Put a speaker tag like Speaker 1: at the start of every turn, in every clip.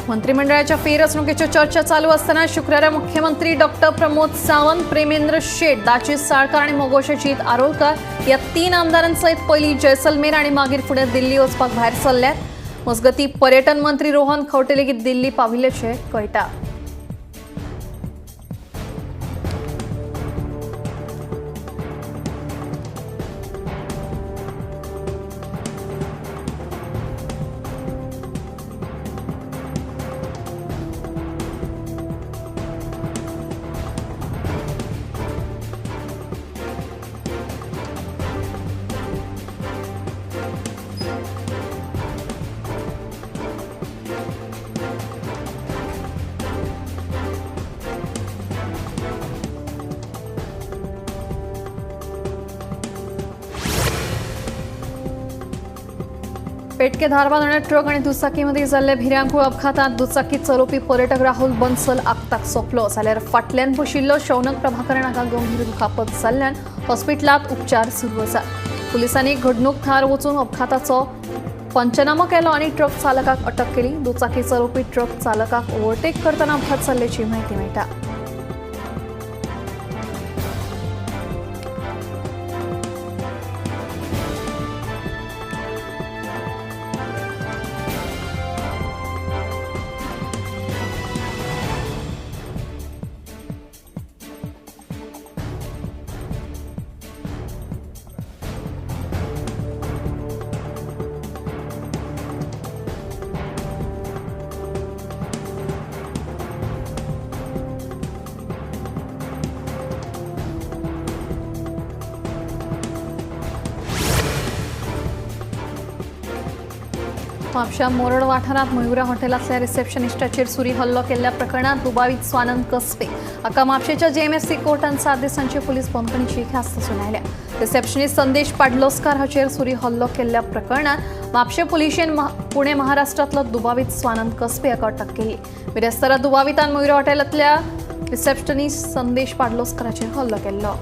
Speaker 1: मंत्रिमंडळाच्या फेररचणुकीच्यो चर्चा चालू असताना शुक्रारा मुख्यमंत्री डॉक्टर प्रमोद सावंत, प्रेमेंद्र शेट, दाजी साळकार आणि मोगोशे जीत आरोलकर या 3 आमदारांसहित पयली जैसलमेर आणि मागीर फुडें दिल्ली वचपाक भायर सरल्यात। मजगती पर्यटन मंत्री रोहन खंवटे लेगीत दिल्ली पाविल्ल्याचें कळटा। पेटके धारबांदोड्यात ट्रक आणि दुचाकीमध्ये जाल्ल्या भिरांकूळ अपघातात दुचाकी चलोवपी पर्यटक राहुल बन्सल आक्ताक सोंपलो। जाल्यार फाटल्यान बशिल्लो शौनक प्रभाकरण हाका गंभीर दुखापत जाल्ल्यान हॉस्पिटलांत उपचार सुरू आसा। पुलिसांनी घडणूक थळार वचून अपघाताचो पंचनामो केलो आणि ट्रक चालकाक अटक केली। दुचाकी चलोवपी ट्रक चालकाक ओव्हरटेक करतना अपघात जाल्ल्याची म्हायती मेळटा। म्हापशा मोरड वाठारांत मयुरा हॉटेलांतल्या रिसेप्शनिस्टाचेर सुरी हल्लो केल्ल्या प्रकरणात दुबावीत स्वानंद कसबे हाका म्हापशेच्या जेएमएफसी कोर्टान 7 दिसांची पुलीस बंदखणीची ख्यास्त सुनायल्या। रिसेप्शनिस्ट संदेश पाडलोस्कार हाचेर सुरी हल्लो केल्ल्या प्रकरणात म्हापशे पुलिशेन पुणे महाराष्ट्रांतलो दुबावीत स्वानंद कसबे हाका अटक केली। बिरेस्तारा दुबावितान मयुरा हॉटेलांतल्या रिसेप्शनिस्ट संदेश पाडलोस्काराचेर हल्लो केल्लो।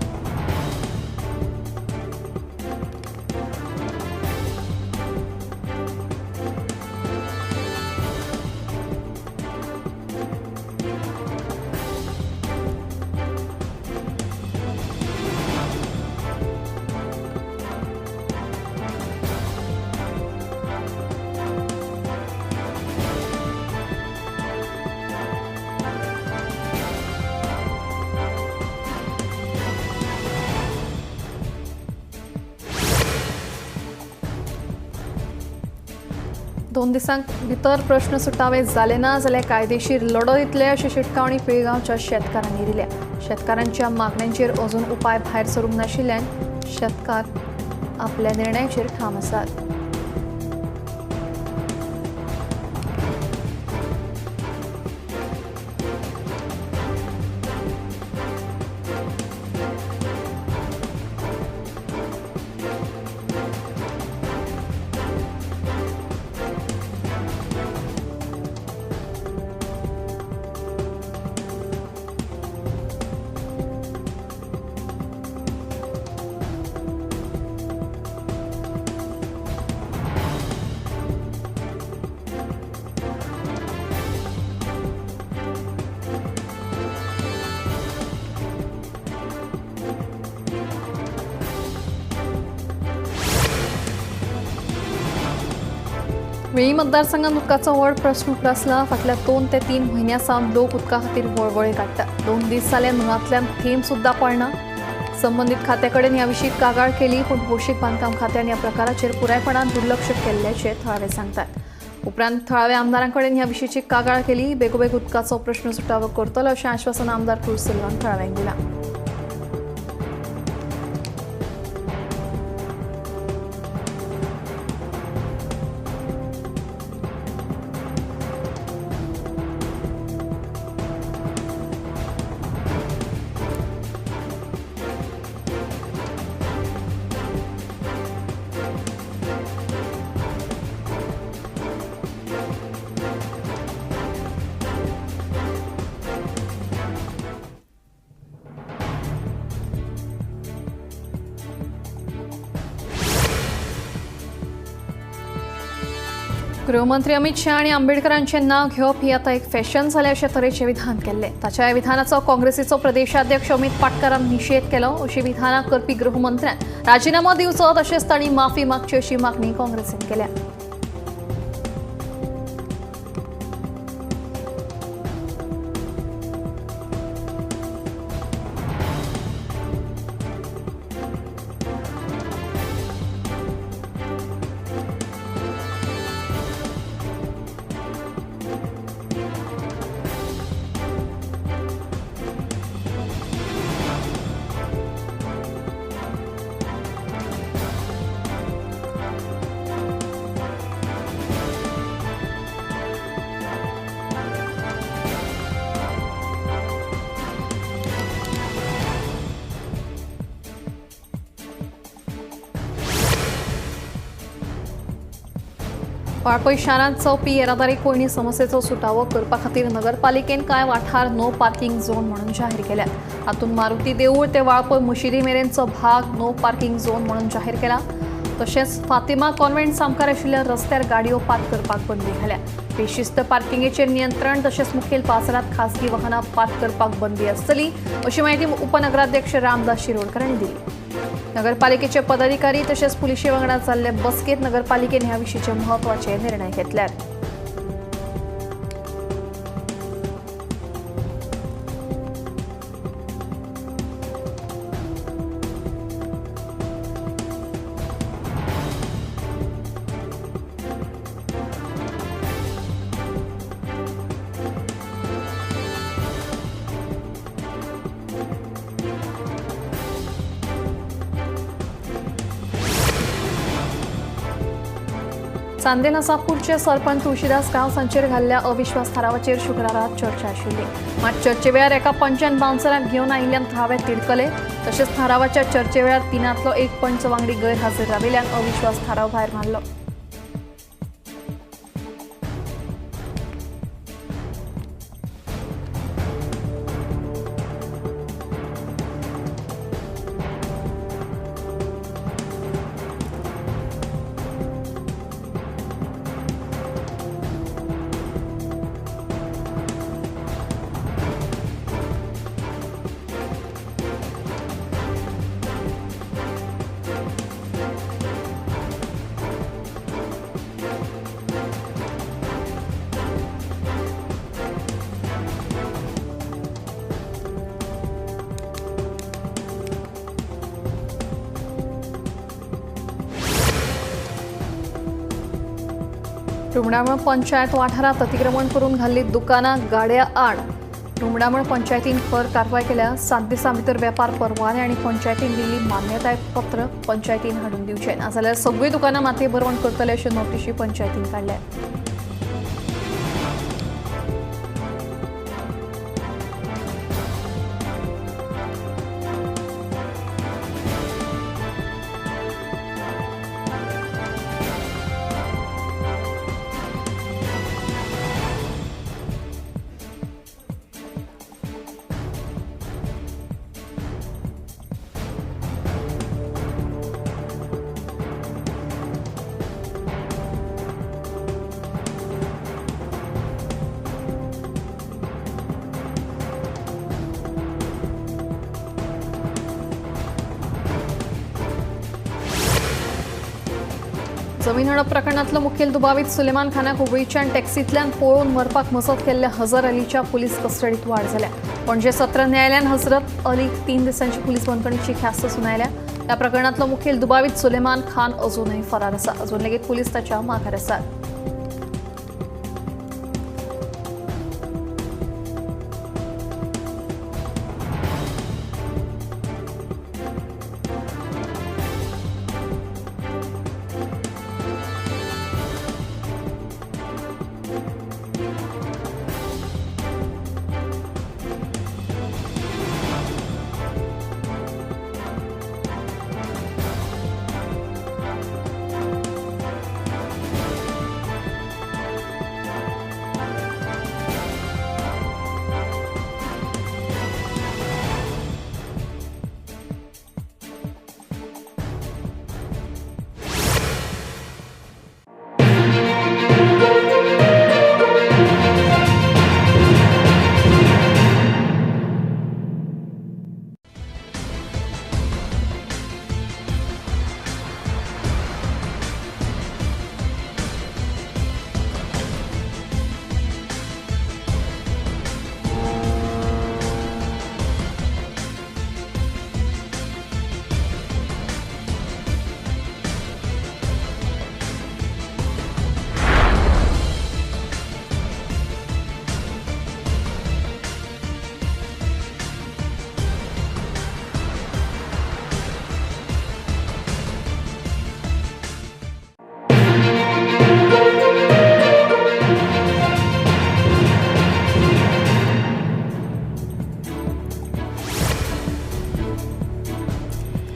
Speaker 1: दोन दिसांक भितर प्रश्न सुटावे जाले ना जाल्यार कायदेशीर लढो दितले अशी शिटकावणी पिळगांवच्या शेतकारांनी दिल्या। शेतकारांच्या मागण्यांचेर अजून उपाय भायर सरूंक नाशिल्ल्यान शेतकार आपल्या निर्णयाचेर ठाम आसात। वेळी मतदारसंघात उदकाचो व्हड प्रश्न उप्रासला। फाटल्या 2 ते 3 म्हयन्यां सावन लोक उदका खातीर वळवळे काडटात। 2 दीस जाले न्हंयांतल्यान थेंब सुद्दां पडना। संबंदीत खात्या कडेन ह्या विशीं कागाळ केली, पूण भौशीक बांदकाम खात्यान ह्या प्रकाराचेर पुरायपणान दुर्लक्ष केल्ल्याचें थळावे सांगतात। उपरांत थळाव्या आमदारां कडेन ह्या विशींची कागाळ केली। बेगोबेग उदकाचो प्रश्न सुटावो करतलो अशें आश्वासन आमदार क्रूज सिल्वान थळाव्यांक दिलां। गृहमंत्री अमित शहा आनी आंबेडकरांचें नांव घेवप ही आतां एक फॅशन जालें अशे तरेचें विधान केल्लें. ताच्या ह्या विधानाचो काँग्रेसीचो प्रदेशाध्यक्ष अमित पाटकारान निशेध केलो. अशी विधानां करपी गृहमंत्र्यान राजिनामो दिवचो तशेंच तांणी माफी मागची अशी मागणी काँग्रेसीन केल्या. वाळपय शारांत जावपी येरादारी कोयणी समस्येचो सुटावो करपा खातीर नगरपालिकेन कांय वाठार नो पार्किंग झोन म्हणून जाहीर केल्यात. हातूंत मारुती देऊळ ते वाळपय मशिदी मेरेनचो भाग नो पार्किंग झोन म्हणून जाहीर केला. तशेंच फातिमा कॉन्व्हेंट सामकार आशिल्ल्या रस्त्यार गाडयो पार्क करपाक बंदी घाल्या. बेशिस्त पार्किंगेचेर नियंत्रण तशेंच मुखेल बाजारांत खासगी वाहनां पार्क करपाक बंदी आसतली अशी म्हायती उपनगराध्यक्ष रामदास शिरोडकर हांणी दिली. नगरपालिकेचे पदाधिकारी तशेंच पुलिशे वांगडा जाल्ले बसकेत नगरपालिकेन ह्या विशींचे महत्वाचे निर्णय घेतल्यात. चांदेल हसापूरचे सरपंच तुळशीदास गांवस हांचेर घाल्ल्या अविश्वास थारावाचेर शुक्रारा चर्चा आशिल्ली. मात चर्चे वेळार एका पंचान बाउन्सराक घेवन आयिल्ल्यान थळावे तिडकले. तशेंच थारावाच्या चर्चे वेळार तिनांतलो एक पंच वांगडी गैरहाजीर राविल्ल्यान अविश्वास थाराव भायर मारलो. रुमडामळ पंचायत वाठारात अतिक्रमण करून घाल्ली दुकानां गाड्या आड रुमडामळ पंचायतीन खर कारवाय केल्या. 7 दिसां भितर वेपार परवाने आनी पंचायतीन दिल्ली मान्यताय पत्र पंचायतीन हाडून दिवचें, नाजाल्यार सगळीं दुकानां मातये भरवण करतले अश्यो नोटिशी पंचायतीन काडल्या. जमीन हडप प्रकरणातलो मुखेल दुबावीत सुलेमान खानाक हुबळीच्यान टॅक्सींतल्यान पळोवन मरपाक मजत केल्ल्या हजर अलीच्या पुलीस कस्टडीत वाड जाल्या. पणजे सत्र न्यायालयान हजरत अलीक 3 दिसांची पुलीस बंदखणीची ख्यास्त सुनायल्या. ह्या प्रकरणातलो मुखेल दुबावीत सुलेमान खान अजूनही फरार आसा. अजून लेगीत पुलीस ताच्या माघार आसात.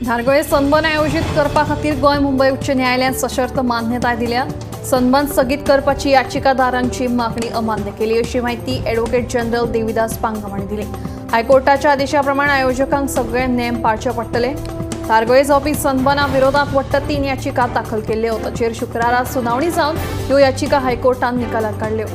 Speaker 1: धारगळे सनबर्न आयोजीत करपा खातीर गोंय मुंबय उच्च न्यायालयान सशर्त मान्यताय दिल्या. सनबर्न स्थगीत करपाची याचिकादारांची मागणी अमान्य केली अशी माहिती ॲडव्होकेट जनरल देविदास पांगम हांणी दिली. हायकोर्टाच्या आदेशाप्रमाणे आयोजकांक सगळे नेम पाळचे पडटले. धारगळे जावपी सनबर्ना विरोधात वट्ट 3 याचिका दाखल केल्ल्यो. ताचेर शुक्रारा सुनावणी जावन ह्यो याचिका हायकोर्टान निकालात काडल्यो.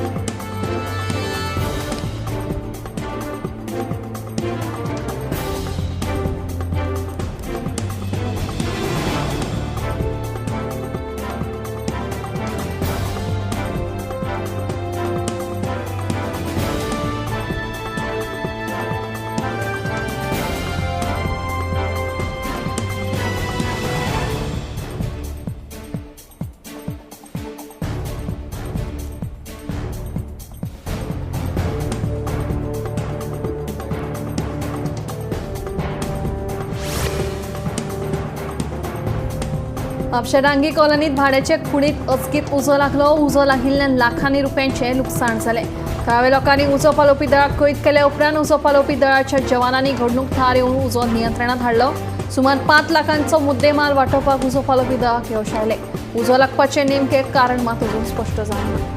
Speaker 1: म्हापशें डांगी कॉलनीत भाड्याचे कुडींत अचकीत उजो लागलो. उजो लागिल्ल्यान लाखांनी रुपयांचें लुकसाण जालें. थळाव्या लोकांनी उजो पालोवपी दळाक कळीत केल्या उपरांत उजो पालोवपी दळाच्या जवानांनी घडणूक थळार येवन उजो नियंत्रणांत हाडलो. सुमार 5 लाखांचो मुद्देमाल वांटोवपाक उजो पालोवपी दळाक यश आयलें. उजो लागपाचें नेमकें कारण मात अजून स्पश्ट जावंक ना.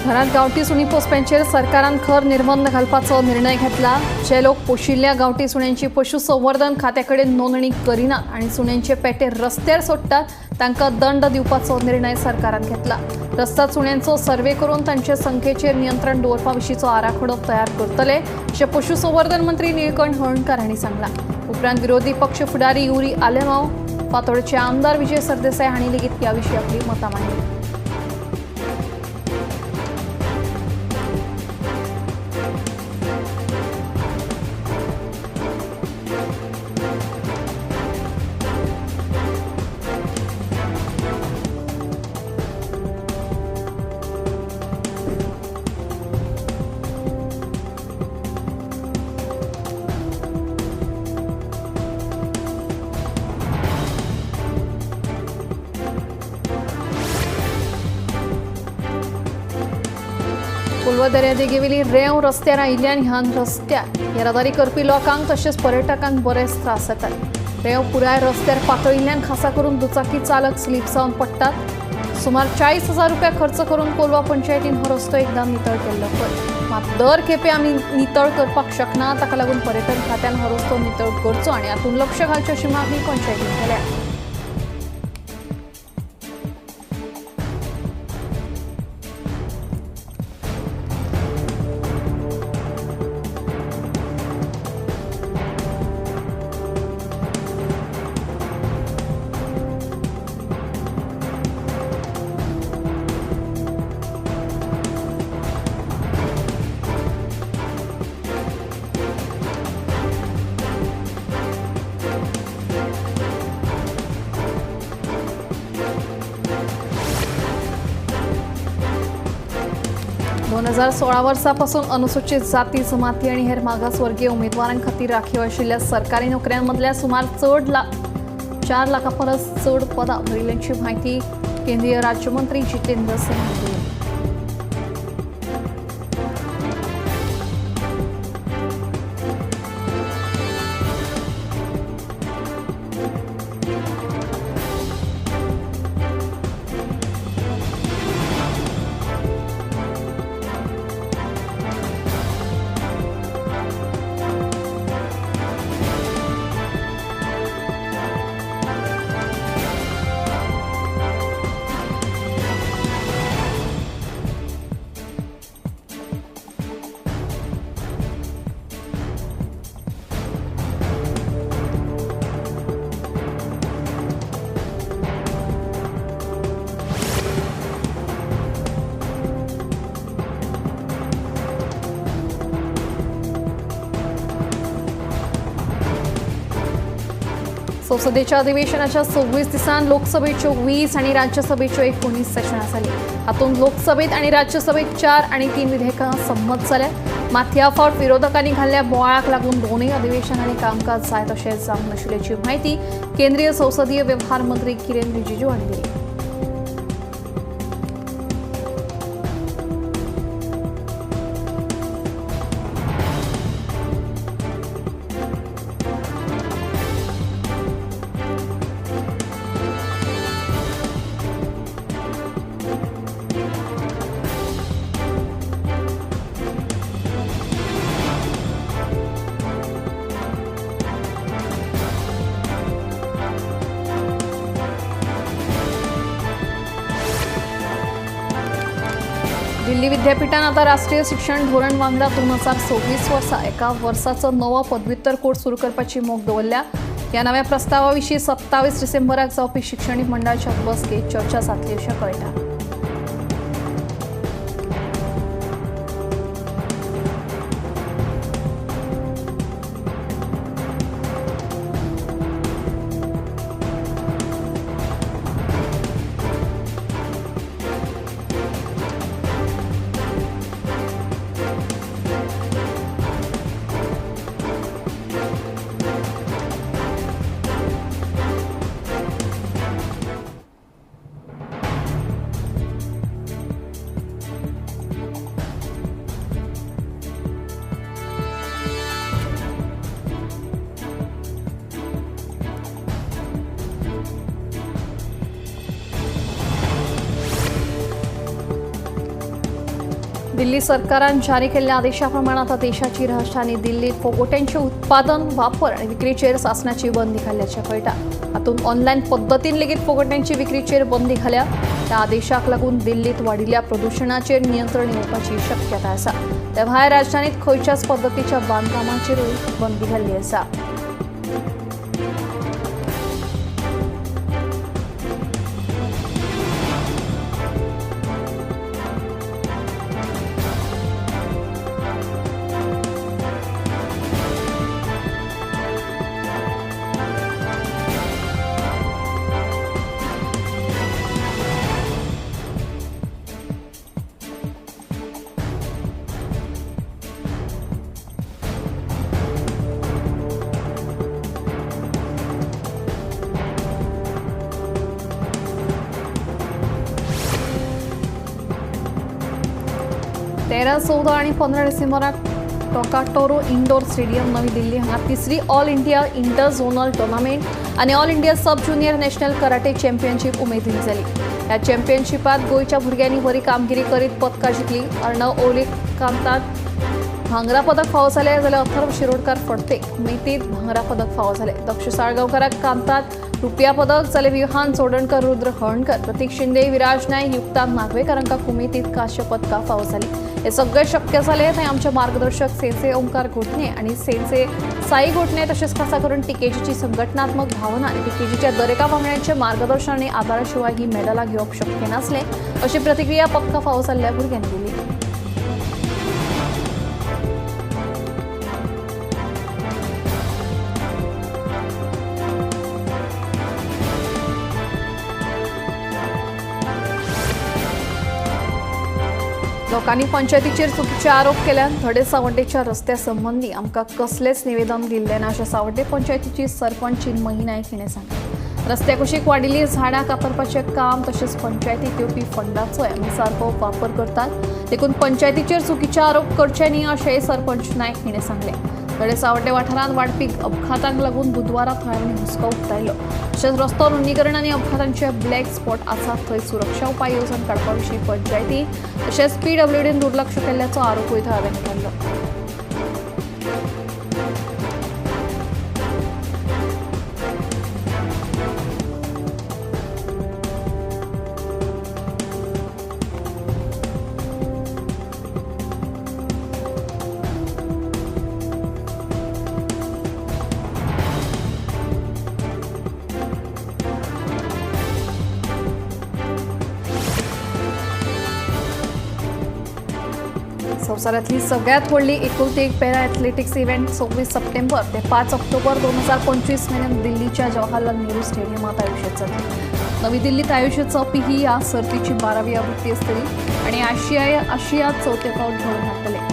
Speaker 1: घरात गावठी सुणी पोसप्यांचेर सरकारान खर निर्बंध घालपाचो निर्णय घेतला. जे लोक पोशिल्ल्या गावठी सुण्यांची पशुसंवर्धन खात्याकडेन नोंदणी करिनात आनी सुण्यांचे पेटे रस्त्यार सोडटात तांकां दंड दिवपाचो निर्णय सरकारान घेतला. रस्ता सुण्यांचो सर्वे करून तांचे संख्येचेर नियंत्रण दवरपा विशींचो आराखडो तयार करतले अशें पशुसंवर्धन मंत्री निळकंठ हळर्णकार हांणी सांगलां. उपरांत विरोधी पक्ष फुडारी युरी आलेमाव, फातोडचे आमदार विजय सरदेसाय हांणी लेगीत ह्या विशीं आपली मतां मांडली. कोलवा दर्यादेगेवेली रेंव रस्त्यार आयिल्ल्यान ह्या रस्त्यार येरादारी करपी लोकांक तशेंच पर्यटकांक बरेच त्रास जातात. रेंव पुराय रस्त्यार पातळिल्ल्यान खासा करून दुचाकी चालक स्लीप जावन पडटात. सुमार 40,000 रुपया खर्च करून कोलवा पंचायतीन हो रस्तो एकदां नितळ केल्लो खंय. मात दर खेपे आमी नितळ करपाक शकना, ताका लागून पर्यटन खात्यान हो रस्तो नितळ करचो आनी हातूंत लक्ष घालचें अशी मागणी पंचायतीन केल्या. दोन 2016 वर्सापासून अनुसूचित जाती जमाती आनी हेर मागासवर्गीय उमेदवारां खातीर राखीव आशिल्ल्या सरकारी नोकऱ्यांमदल्या सुमार 4 लाखां परस चड पदां भरिल्ल्याची म्हायती केंद्रीय राज्यमंत्री जितेंद्र सिंग हांणी दिली. संसदेच्या अधिवेशनाच्या 26 दिसांत लोकसभेच्यो 20 आनी राज्यसभेच्यो 19 सेशनां जाली. हातूंत लोकसभेत आनी राज्यसभेत 4 आनी 3 विधेयकां संमत जाल्या. मात ह्या फावट विरोधकांनी घाल्ल्या बोवाळाक लागून दोनूय अधिवेशनांनी कामकाज जाय तशें जावंक नाशिल्ल्याची म्हायती केंद्रीय संसदीय व्यवहार मंत्री किरेन रिजिजू हांणी दिली. दिल्ली विद्यापीठान आता राष्ट्रीय शिक्षण धोरण वांगडा 2026 वर्सा एका वर्साचो नवो पदव्युत्तर कोर्स सुरू करपाची मोख दवरल्या. ह्या नव्या प्रस्तावा विशीं 27 डिसेंबराक जावपी शिक्षणीक मंडळाच्या बसकेत चर्चा जातली अशें कळटा. दिल्ली सरकारान जारी केल्ल्या आदेशा प्रमाण आता देशाची राजधानी दिल्लीत फोगोट्यांचे उत्पादन, वापर आनी विक्रीचेर सासणाची बंदी घाल्ल्याचें कळटा. हातूंत ऑनलायन पद्दतीन लेगीत फोगोट्यांची विक्रीचेर बंदी घाल्या. त्या आदेशाक लागून दिल्लीत वाडिल्ल्या प्रदुशणाचेर नियंत्रण येवपाची शक्यता आसा. त्या भायर राजधानीत खंयच्याच पद्दतीच्या बांदकामाचेरूय बंदी घाल्ली आसा. तेरा, 14 आनी 15 डिसेंबराक टोकाटोरो इंडोर स्टेडियम नवी दिल्ली हांगा तिसरी all India inter zonal tournament आनी all India sub junior national karate championship उमेदीन जाली. ह्या चॅम्पियनशिपात गोंयच्या भुरग्यांनी बरी कामगिरी करीत पदकां जिखली. अर्णव ओलीक कामतात भांगरा पदक फावो जालें, जाल्यार अथर्व शिरोडकार फडतेक उमेदीत भांगरा पदक फावो जालें. दक्ष साळगांवकाराक कामतात रुपया पदक जालें. विहान चोडणकर, रुद्र हळणकर, प्रतीक शिंदे, विराज नायक, युक्ता नागवेकर हांकां कुमेतीत कांस्य पदकां फावो जालीं. हे सगळें शक्य जालें थंय आमचे मार्गदर्शक सेन्से ओंकार घोटणे आनी सेन्से साई घोटणे तशेंच खासा करून टीकेजीची संघटनात्मक भावना आनी टीकेजीच्या दरेका वांगड्यांचे मार्गदर्शन आनी आदाराशिवाय ही मेडलां घेवप शक्य नासलें अशी प्रतिक्रिया पदकां फावो जाल्ल्या भुरग्यांनी दिली. लोकांनी पंचायतीचेर चुकीचे आरोप केल्यान धडे सावड्डेच्या रस्त्या संबंदी आमकां कसलेच निवेदन दिल्लें ना अशें सावड्डे पंचायतीची सरपंच चिन्मयी नायक हिणें सांगलें. रस्त्या कुशीक वाडिल्लीं झाडां कातरपाचें काम तशेंच पंचायतीक येवपी फंडाचोय आमी सारको वापर करतात, देखून पंचायतीचेर चुकीचे आरोप करचे न्ही अशेंय सरपंच नायक हिणें सांगलें. धडे सावड्डे वाठारांत वाडपी अपघातांक लागून बुधवारा थळाव्यांनी हुस्को उक्तायलो. तशेंच रस्तो रुंदीकरण आनी अपघातांचे ब्लॅक स्पॉट आसात थंय सुरक्षा उपाय येवजण काडपा विशीं पंचायती तशेंच पीडब्ल्यूडीन दुर्लक्ष केल्ल्याचो आरोपूय थळाव्यांनी केल्लो. संवसारांतली सगळ्यात व्हडली एकुलती एक पॅरा एथलेटिक्स इव्हेंट 26 सप्टेंबर ते 5 ऑक्टोबर 2025 मेरेन दिल्लीच्या जवाहरलाल नेहरू स्टेडियमात आयोजित जातली. नवी दिल्लीत आयोजित जावपी ही ह्या सर्तीची 12वी आवृत्ती आसतली आनी आशियात चवथे फावट घडोवन हाडटले.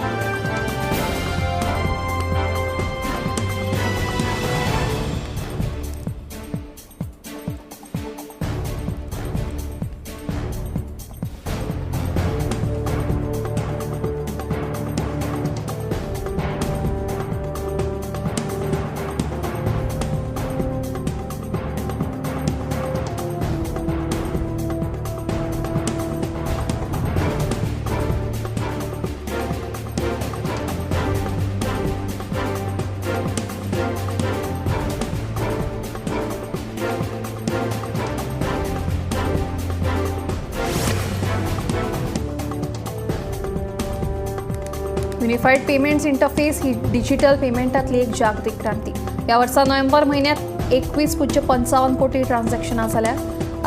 Speaker 1: युनिफाईड पेमेंट्स इंटरफेस ही डिजिटल पेमेंटातली एक जागतिक क्रांती. या वर्सा नोव्हेंबर म्हयन्यात 21.55 कोटी ट्रान्झॅक्शनां जाल्या.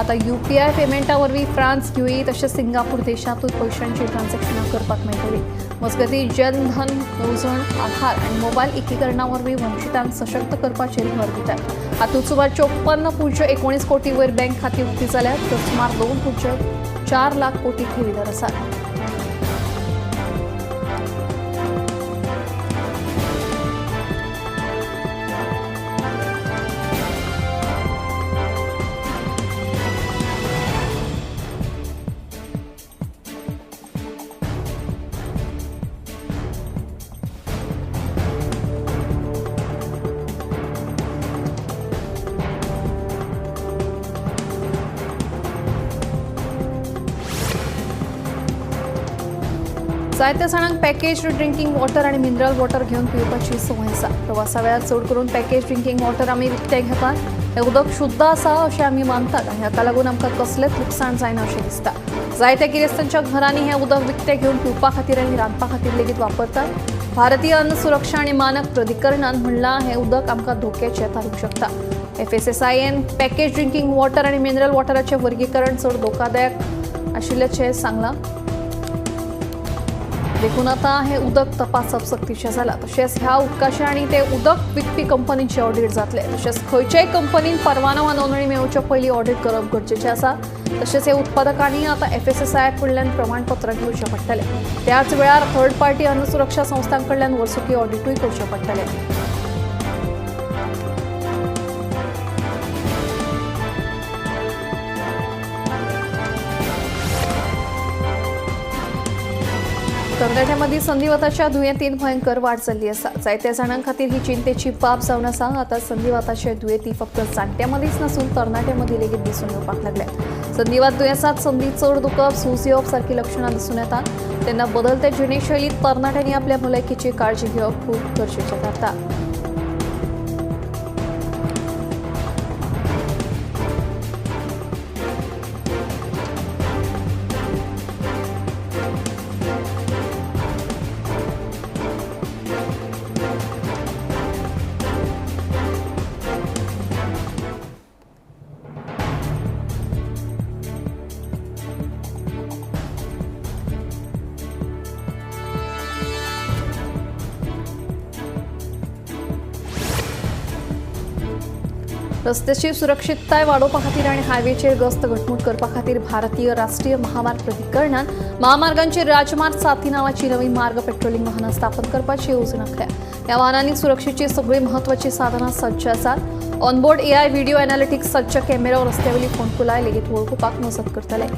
Speaker 1: आता UPI पेमेंटा वरवीं फ्रांस, UAE तशेंच सिंगापूर देशांतूय पयशांची ट्रान्झॅक्शनां करपाक मेळटली. मजगतीं जन धन येवजण, आधार आनी मोबायल एकीकरणा वरवीं वंचितांक सशक्त करपाचेर भर दितात. हातूंत सुमार 54.19 कोटी वयर बँक खातीं उक्ती जाल्यात, तर सुमार 2.4 लाख कोटी ठेवीदार आसात. जायत्या जाणांक पॅकेज ड्रिंकिंग वॉटर आनी मिनरल वॉटर घेवन पिवपाची संवय आसा. प्रवासा वेळार चड करून पॅकेज ड्रिंकिंग वॉटर आमी विकतें घेतात. हें उदक शुद्ध आसा अशें आमी मानतात आनी हाका लागून आमकां कसलेंच लुकसाण जायना अशें दिसता. जायत्या गिरेस्तांच्या घरांनी हें उदक विकतें घेवन पिवपा खातीर आनी रांदपा खातीर लेगीत वापरतात. भारतीय अन्न सुरक्षा आनी मानक प्राधिकरणान म्हणलां हें उदक आमकां धोक्याचें थारूंक शकता. FSSAIन पॅकेज ड्रिंकिंग वॉटर आनी मिनरल वॉटराचें वर्गीकरण चड धोकादायक आशिल्ल्याचें सांगलां. देखून आतां हें उदक तपासप सक्तीचें जालां. तशेंच ह्या उदकाचें आनी ते उदक विकपी कंपनीचें ऑडिट जातलें. तशेंच खंयच्याय कंपनीन परवानो वा नोंदणी मेळोवचे पयलीं ऑडिट करप गरजेचें आसा. तशेंच हे उत्पादकांनी आतां FSSAI कडल्यान प्रमाणपत्र घेवचें पडटलें. त्याच वेळार थर्ड पार्टी अन्न सुरक्षा संस्थां कडल्यान वर्सुकी ऑडिटूय करचें पडटलें. तरणाट्यांमदीं संधिवाताच्या दुयेंतीन भयंकर वाड जाल्ली आसा. जायत्या जाणां खातीर ही चिंतेची बाब जावन आसा. आतां संधिवाताचे दुयेंती फक्त जाण्ट्यां मदींच नासून तरणाट्यां मदीं लेगीत दिसून येवपाक लागल्यात. संधिवात दुयेंसांत संधी चड दुखप, सूज येवप सारकी लक्षणां दिसून येतात. तेन्ना बदलते जिणेशैलींत तरणाट्यांनी आपल्या भलायकेची काळजी घेवप खूब गरजेचें थारता. रस्त्याची सुरक्षितताय वाडोवपा खातीर आनी हायवेचेर गस्त घटमूट करपा खातीर भारतीय राष्ट्रीय महामार्ग प्राधिकरणान महामार्गांचेर राजमार्ग साथी नावाची नवी मार्ग पेट्रोलिंग वाहनां स्थापन करपाची येवजण आखल्या. ह्या वाहनांनी सुरक्षेची सगळीं म्हत्वाची साधनां सज्ज आसात. ऑनबोर्ड AI video analytics सज्ज कॅमेरो रस्त्यावेली फोंडकुलां लेगीत वळखुपाक मजत करतले.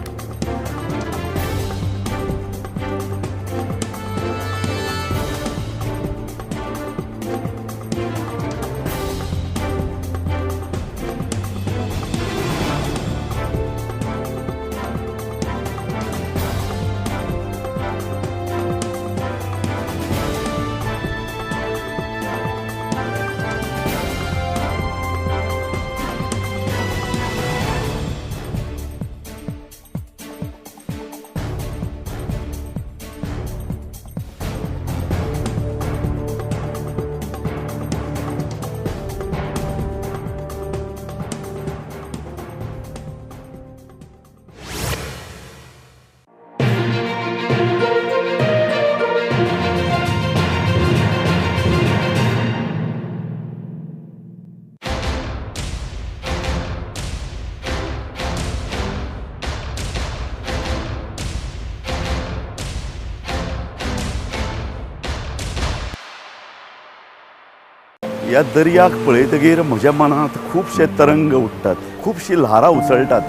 Speaker 2: ह्या दर्याक पळयतगीर म्हज्या मनांत खुबशे तरंग उठ्ठात, खुबशीं ल्हारां उसळटात.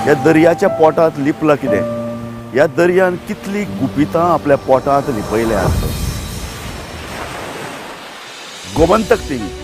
Speaker 2: ह्या दर्याच्या पोटांत लिपलां कितें? ह्या दर्यान कितलीं गुपितां आपल्या पोटांत लिपयल्यांत? गोमंतक टीव्ही.